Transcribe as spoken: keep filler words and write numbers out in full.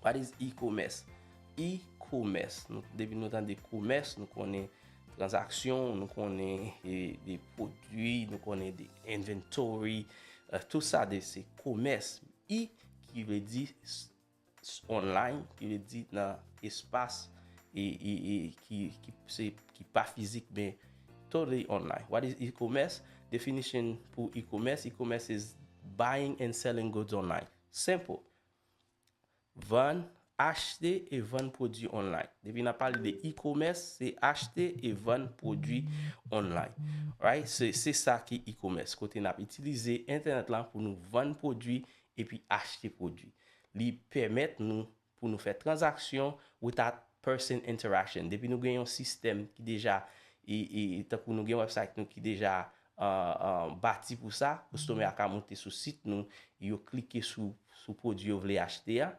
What is e-commerce? E-commerce, nou, depi nou tande komès, nou konnen tranzaksyon, nou konnen e, de pwodui, nou konnen de inventory, uh, tout sa de se komès. E ki vle di online, ki vle di nan espas e, e, e ki, ki, se, ki pa fizik, men totally online. What is e-commerce? Definition pou e-commerce. E-commerce is buying and selling goods online. Simple. Vann, achte e vann pwodui online. Depi n ap pale de e-commerce, se achte e vann pwodui online. Right? Se, se sa ki e-commerce. Kote n ap itilize entènèt lan pou nou vann pwodui epi achte pwodui. Li pèmèt nou pou nou fè tranzaksyon without person interaction. Depi nou gen yon sistèm ki deja, e, e, tankou nou gen website nou ki deja uh, uh, bati pou sa, konsomè a ka monte sou sit nou, yo klike sou, sou pwodui yo vle achte a,